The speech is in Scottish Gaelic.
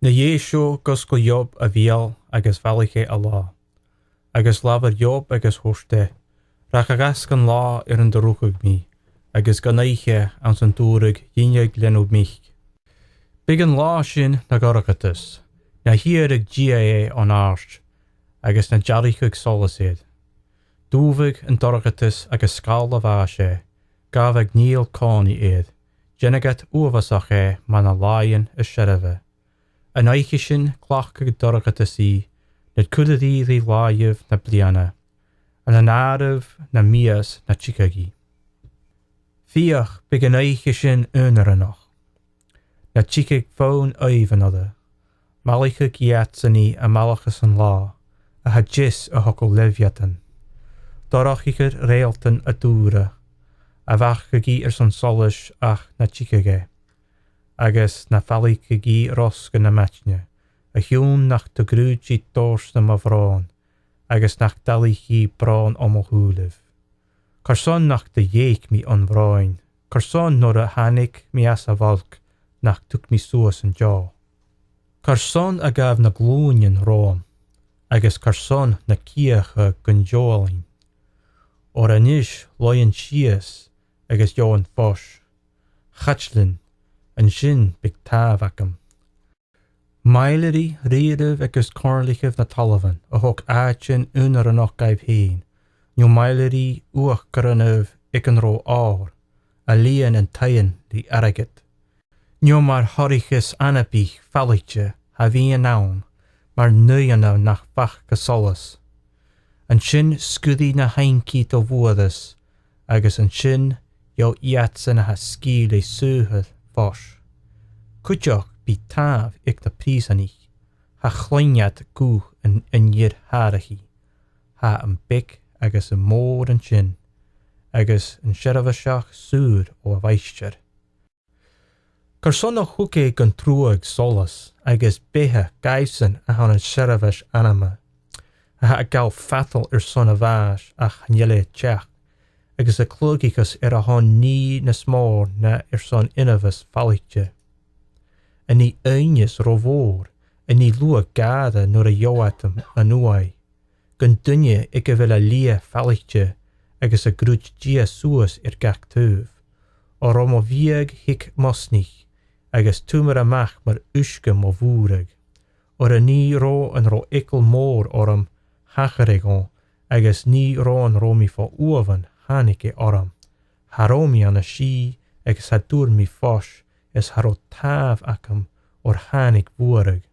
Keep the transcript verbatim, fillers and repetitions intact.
Na dh'èiseadh gus gu Iob a bheul agus mhalaich e a là. Agus labhair Iob agus thuirt e, Rachadh às gun là air an do rugadh mi, agus gun oidhche anns an d' fhuaradh dhinneag leanabh mic. Bidh an là sin na dhorchadas, na h-iarradh Dia e on àird, agus na dealraicheadh solas air. Dùmhaidh an dorchadas agus sgal a' bhàis e, gabhaidh Niall còmhnaidh air, dèanaidh iad uabhasach e mar na làithean as seirbhe. An oidhche sin glacadh dorchadas i, nad cuireadh i ri làimh na bliadhna, ann an àireamh na mìos na tigeadh i. Feuch, bidh an oidhche sin aonaranach. Na tigeadh fonn aoibhneach. Malaicheadh iadsan i a mhalaicheas an là, a tha deas a thogail leibheadan. Dorchaichear reultan a dùra, a bheachadh i airson solais ach na tigeadh e, agus na falaicheadh i rosgan na maidne, a chionn nach do ghrùid i dòrsa mo bhròin, agus nach d' fhalaich i bròn o mo shùilibh. Carson nach do dh'eug mi on bhròin, carson nuair a thàinig mi às a' bholg nach tug mi suas an deò. Carson a ghabh na glùinean romham, agus carson na ciacha gun deòghail mi. Oir a-nis laighean sìos agus gheibhean fois. Chaidlinn, an sin bidh tàmh agam. Maille ri rìghreamh agus comhairlichean na talmhainn a thog àitean aonaranach dhaibh fhèin, no maille ri uachdarainnean aig an robh òr, a lìon an taighean ri airgead. No mar thoircheas anabaich falaichte a bhith ann, mar naoidheannan nach faca solas. An sin sguir i na h-inntinn do bhuaireas, agus an sin gheibh iadsan a tha sgìth le saothair fois. Cuideachd bidh tàmh aig na prìosanaich, cha chluinn iad guth an, an fhir-shàrachaidh. Tha am beag agus am mòr an sin, agus an seirbheiseach saor o a mhaighstir. Carson a thug e gun truagh solas agus beatha dhaibhsan a tha ann an seirbheis anama, a tha a' gabhail fadal airson a' bhàis ach chan eil e a' teachd, agus a' cluigeachas air a shon nì nas mò na airson ionmhas falaichte. A nì aoibhneas ro mhòr, a nì luath gàire nuair a gheibh iad an uaigh. Gun duine aig a bheil a shlighe falaichte agus a' grùid Dia suas air gach taobh. Oir o mo bhiadh thig m' osnaich, agus tu mar a-mach mar uisge mo bhùrach. Oir a nì ro an robh eagal mòr orm, thachair e dhomh, agus nì ro an robh mi fo uamhan, thàinig e orm. Cha robh mi ann an sìth, agus cha d' fhuair mi fois, is cha robh tàmh agam, oir thàinig bhuaireadh.